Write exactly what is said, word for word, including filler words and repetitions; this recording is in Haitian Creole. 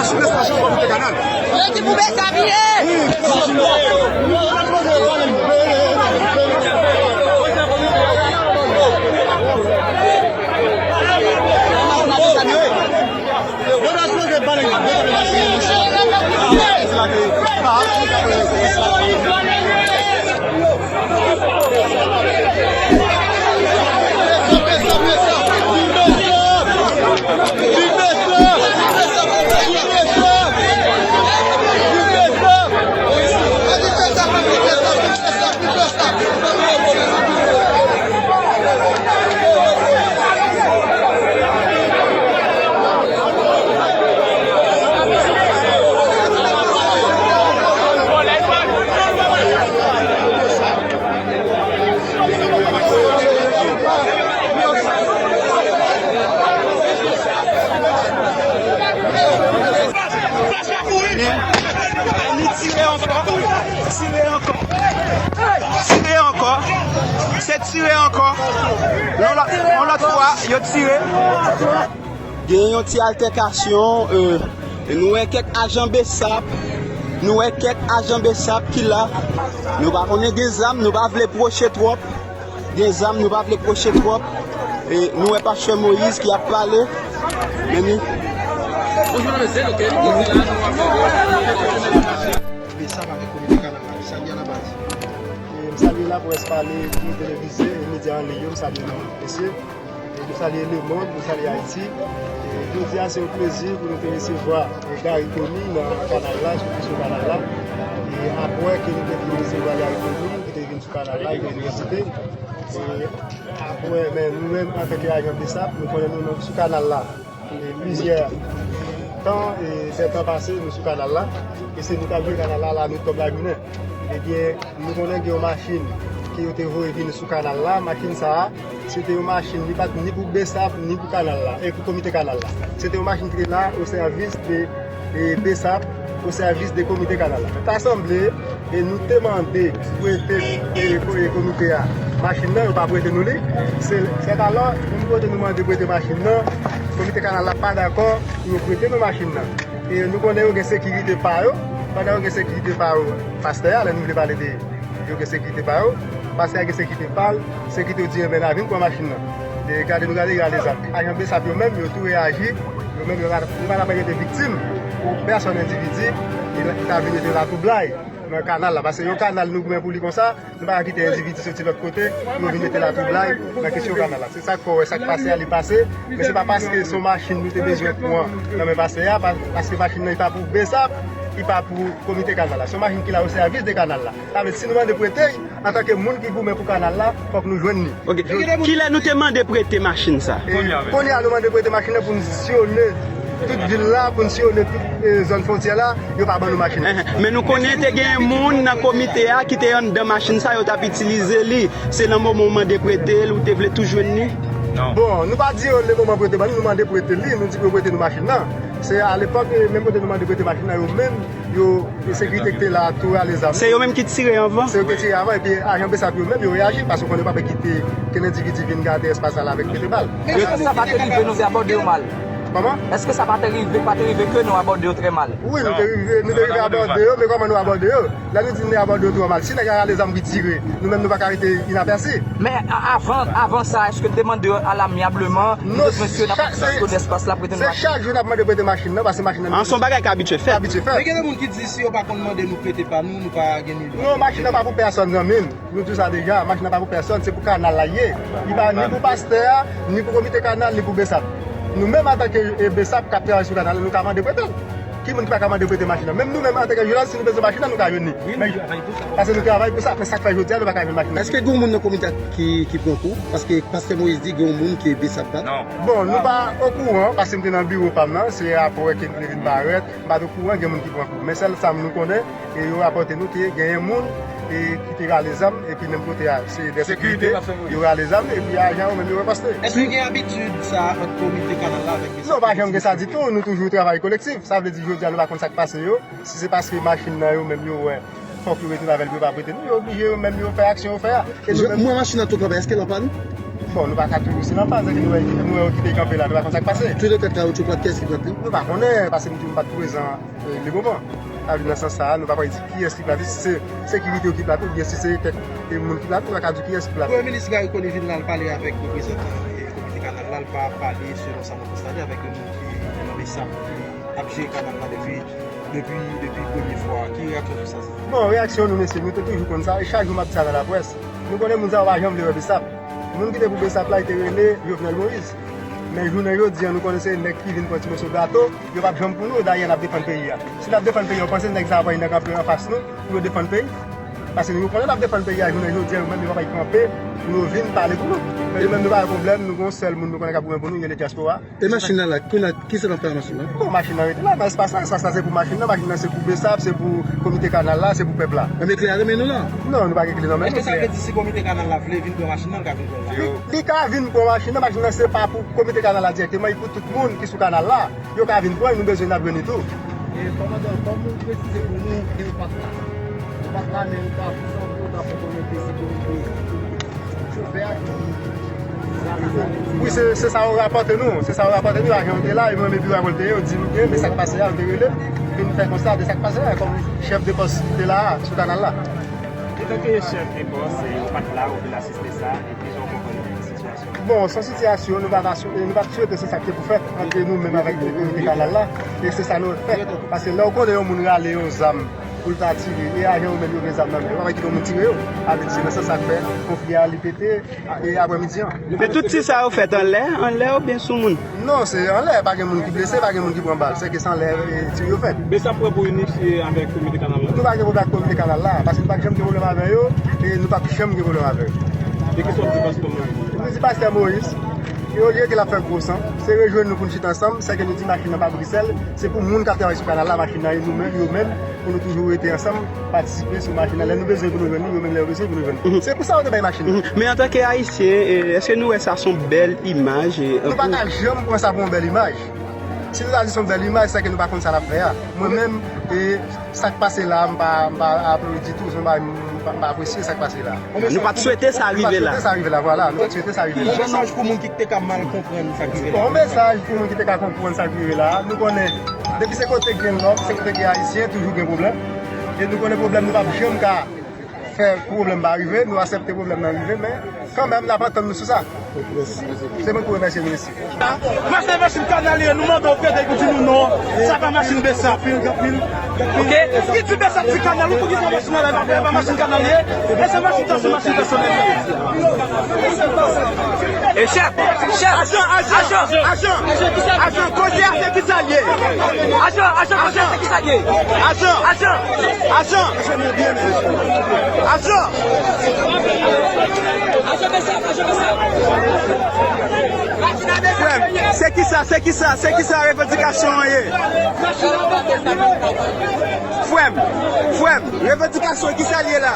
Yo di pou Besap ye. Ni tire ankò, tire ankò, tire ankò, se tire ankò. Yon lòt, yon lòt fwa, yo tire. Gen yon ti altèkasyon, e, nou wè kèk ajan BSAP, nou wè kèk ajan BSAP ki la. Nou pa konnen gen zam, nou pa vle pwoche twòp. Gen zam, nou pa vle pwoche twòp. E nou wè pastè Moïse ki ap pale. Men ni. Bonjou, mesye, ok, nou la, nou ap fè. BSAP avèk komite kanal la, sa gen la baz. E m salye laprès pale, tou televize, e medya an liy yo, m salye nou, mesye. E nou salye lemonn, nou salye Ayiti. E jodi a, se yon plezi pou nou te resevwa, e, Garry Conille nan kanal la, sou kesyon kanal la. E apre ke nou te fin resevwa Garry Conille, ki te vin sou kanal la, ki te vin vizite. E apre, men nou menm, antanke ajan BSAP, nou konnen nou nan, sou kanal la. E plizyè tan, e dè tan pase, nou sou kanal la. E se nou k ap jwe kanal la, la nwit kòm lajounen. Ebyen, nou konnen gen yon machin ke yo te voye vin sou kanal la. Machin sa a, se te yon machin, li pa t ni pou BSAP, ni pou kanal la, e pou komite kanal la. Se te yon machin ki te la o sèvis de, e, BSAP, o sèvis de komite kanal la. Ta sanble, e nou te mande prete, e, ko-, e, komite a machin nan, yo pa prete nou li. Se, sèt alò, nou kote nou mande prete machin nan, komite kanal la pa dakò pou yo prete nou machin nan. E nou konnen yo gen sekirite pa yo. Pandan yo gen sekirite pa yo, pastè a, lè nou vle pale de yo gen sekirite pa yo, pastè a gen sekirite pa l, sekirite yo di, enben, n a vin pran machin nan. E gade, nou gade, gade zam. Ajan BSAP yo menm, yo tou reyaji, yo menm, yo pa, yo pa t ap rete viktim pou pèsòn endividi ki, ki ta vin mete latwoublay nan kanal la. Paske yon kanal nou goumen pou li konsa, nou pa ka kite endividi soti lòt kote pou yo vin mete latwoublay nan kesyon kanal la. Se sa k fè w wè sa k pase a, li pase. Men se pa paske se yon machin nou te bezwen pran nan men pastè a, pa-, paske machin nan, li pa pou BSAP, li pa pou komite kanal la. Se yon machin ki la o sèvis de kanal la. Sa vle di, si nou mande prete l, antanke moun ki goumen pou kanal la, fòk nou jwenn li. Ok. Kilè nou te mande prete machin sa? E, kounye a, nou mande prete machin nan pou n siyone tout vil la, pou n siyone tout, e, zòn fwontyè la, yo pa ban nou machin nan. Enhen. Men nou konnen te gen moun nan komite a ki te anndan machin sa, yo t ap itilize li. Se nan moman w mande prete l, ou te vle tou jwenn li? Non. Bon, nou pa di yo le moman pou yo te ban nou, nou mande prete li, nou di pou yo prete nou machin nan. Se alepòk, e, menm kote nou mande prete machin nan, yo menm, yo, e, sekirite ki te la, tou rale zam. Se yo menm ki tire anvan? Se yo ki tire anvan, epi ajan BSAP yo menm, yo reyaji, paske w konnen yo pa vle kite kenn endividi vin gade espas la avèk prete bal. Èske sa pa te rive nou te abòde yo mal? Kòman? Èske sa pa te rive, pa te rive ke nou abòde yo trè mal? Wi, nou te rive, nou te rive abòde yo, men kòman nou abòde yo? Lè nou di nou te abòde yo twò mal, si nèg la rale zam ki tire, nou menm nou pa ka rete inapèsi. Men a-, avan, avan sa, èske n te mande yo alamyableman, nou te mesye n ap ap sot espas la, prete nou machin? Se chak jou n ap mande prete machin nan, paske machin nan. An, se yon bagay k abitye fèt. Abitye fèt. Men gen de moun ki di si yo pa konn mande nou prete pa nou, nou pa gen ni dwa. Non, machin nan pa pou pèsòn, zanmi m. Nou di w sa deja, machin nan pa pou pèsòn, se pou kanal la l ye. Li pa ni pou pastè a, ni pou komite kanal, ni pou BSAP. Nou menm antanke, e, BSAP k ap travay sou kanal la, nou ka mande prete l. Ki moun ki pa ka mande prete machin nan? Menm nou menm antanke jounalis, si nou bezwen machin nan, nou ka jwenn li. Wi, nou travay pou sa. Paske nou travay pou sa, men sa k fè jodi a nou pa ka jwenn machin nan. Èske gen yon moun nan komite a ki, ki pran kou? Paske pastè Moïse di gen yon moun ke BSAP bat. Non. Bon, nou pa okouran, paske m te nan biwo pa m nan, se apre ke m te vin parèt, m pa t okouran gen moun ki pran kou. Men sèl sa nou konnen, e yo rapòte nou ke genyen moun, e, ki te rale zam, epi menm kote a, se de sekirite, yo rale zam, epi ajan yo menm yo riposte. Èske gen abitid sa ant komite kanal la avèk BSAP? Non, pa janm gen sa ditou, nou toujou travay kolektif. Sa vle di, jodi a, nou pa konn sa k pase yo. Si se paske machin nan yo menm yo wè, fòk yo retounen avè l pou yo pa prete nou, yo oblije yo menm yo fè aksyon yo fè a. E nou menm. Mwen machin nan tout anba, èske l anba nou? Bon, nou pa ka toujou, se nan faz ke nou wè, nou wè yo kite kanpe la, nou pa konn sa k pase. Tout de tèt kawotchou plat, kiyès ki plat li? Nou pa konnen, paske m di w m pa t prezan, e, le moman. Sa vle di nan sans sa a, nou pa ka di kiyès ki plat li, si se sekirite yo ki plat li, oubyen si se tèt, e, moun ki plat li, nou pa ka di kiyès ki plat li. Premye minis Garry Conille vin la, l pale avèk reprezantan, e, komite kanal la, l pa pale selon sa mwen konstate avèk de moun ki nan Besap, ki ap jere kanal la depi, depi, depi premye fwa. Ki reyaksyon sou sa? Bon, reyaksyon nou, mesye, nou te toujou konn sa, e chak jou m ap di sa nan laprès. Nou konnen moun sa yo pa janm vle wè Besap. Moun ki te pou Besap la, li te rele Jovenel Moïse. Men jounen jodi a, nou konnen se nèg ki vin pran ti moso gato, yo p ap janm pou nou, dayè n ap defann peyi a. Si n ap defann peyi a, w panse nèg sa yo pa nan kanpe anfas nou pou yo defann peyi? Paske nou konnen n ap defann peyi a, jounen jodi a, yo menm yo pa bay kanpe pou yo vin pale pou nou. Men nou menm nou pa gen pwoblèm, nou gen yon sèl moun nou konnen k ap goumen pou nou, gen le dyaspora. E machin nan la, kounye a, kisa n ap fè ak machin nan? Bon, machin nan rete la, nan espas la, espas la se pou machin nan, machin nan se pou Besap, se pou komite kanal la, se pou pèp la. Enben kle a nan men nou la? Non, nou pa gen kle nan men nou. Èske sa vle di si komite kanal la vle vin pran machin nan, l ka vin pran l la? Li, li ka vin pran machin nan, machin nan se pa pou komite kanal la dirèkteman, li pou tout moun ki sou kanal la. Yo ka vin pran, nou bezwen n ap jwenn li tou. E kòmandan, kòm ou presize pou nou ke ou pa t la, ou pa t la, men ou ta sanble ou ta fè komite sekirite chofè a ki Wi, se, se sa yo rapòte nou. Se sa yo rapòte nou. Ajan yo te la, yo menm epi rapòte yo, yo di nou byen, men sa k pase a, yo te rele, vin fè konsta de sa k pase a, kòm chèf de pòs ki te la a, sou kanal la. Etanke chèf de pòs, e, ou pa t la, ou vin asiste sa, e kijan w konprann sitiyasyon? Bon, se yon sitiyasyon, nou pa ta swe-, nou pa t swete se sa ki te pou fèt ant nou menm avèk komite kanal la, e se sa nou fè. Paske lè w konnen yon moun rale yon zam, pou l ta tire. E ajan yo menm yo gen zam nan men yo, yo pa kite yon moun tire yo. Sa vle di se nan sans sa k fè konfli a li pete, a, e aprè midi an. Men tout tir sa yo fèt anlè, anlè oubyen sou moun? Non, se anlè, pa gen moun ki blese, pa gen moun ki pran bal, se ke se anlè, e, tir yo fèt. Besap prè pou inifye avèk komite kanal la? Nou pa gen pwoblèm ak komite kanal la, paske nou pa t janm gen pwoblèm avè yo, e nou p ap janm gen pwoblèm avè yo. E kisa w ap di pastè Moïse? Nou di pastè Moïse, e olye ke l ap fè gwo san, se rejwenn nou pou n chita ansanm, sèke nou di machin nan pa Brisèl, se pou moun k ap travay sou kanal la, machin nan e nou menm, yo menm, pou nou toujou rete ansanm, patisipe sou machin nan. Lè nou bezwen pou nou jwenn li, yo menm lè yo bezwen pou nou jwenn li. Se pou sa yo te bay machin nan. Men antanke Ayisyen, e, èske nou wè sa se yon bèl imaj, e, nou pa ka janm pran sa pou yon bèl imaj. Si nou ta di se yon bèl imaj, se ke nou pa konn sa n ap fè a. Mwen menm, e, sa k pase la, m pa, m pa aplodi ditou, se yon bagay m pa, m pa apresye sa k pase la. Nou pa t swete sa rive la. Nou pa t swete sa rive la, vwala. Nou pa t swete sa rive la. Yon mesaj pou moun ki te ka mal konprann sa k rive la. Bon, yon mesaj pou moun ki te ka konprann sa k rive la. Nou konnen, depi se kote gen nòb, se kote gen ayisyen, toujou gen pwoblèm. E nou konnen pwoblèm nou p ap janm ka fè pwoblèm pa rive, nou aksepte pwoblèm nan rive, men kanmenm, n ap antann nou sou sa. Se mwen ki remèsye nou, mesye. Machin, machin kanal ye, nou mande w prete pou di nou non. Sa pa machin Besap. Ok? Ki di Besap ti kanal, ou pou ki sa machin nan la, e pa machin kanal ye? E se machin sa, se machin pèsonèl. E chèf, chèf. Ajan, ajan, ajan, ajan, koze a se ki sa l ye? Ajan, ajan, koze a se ki sa l ye? Ajan, ajan, ajan, ajan. Frè m, se kisa, se kisa, se kisa revandikasyon an ye? Frè m, frè m, revandikasyon, kisa l ye la?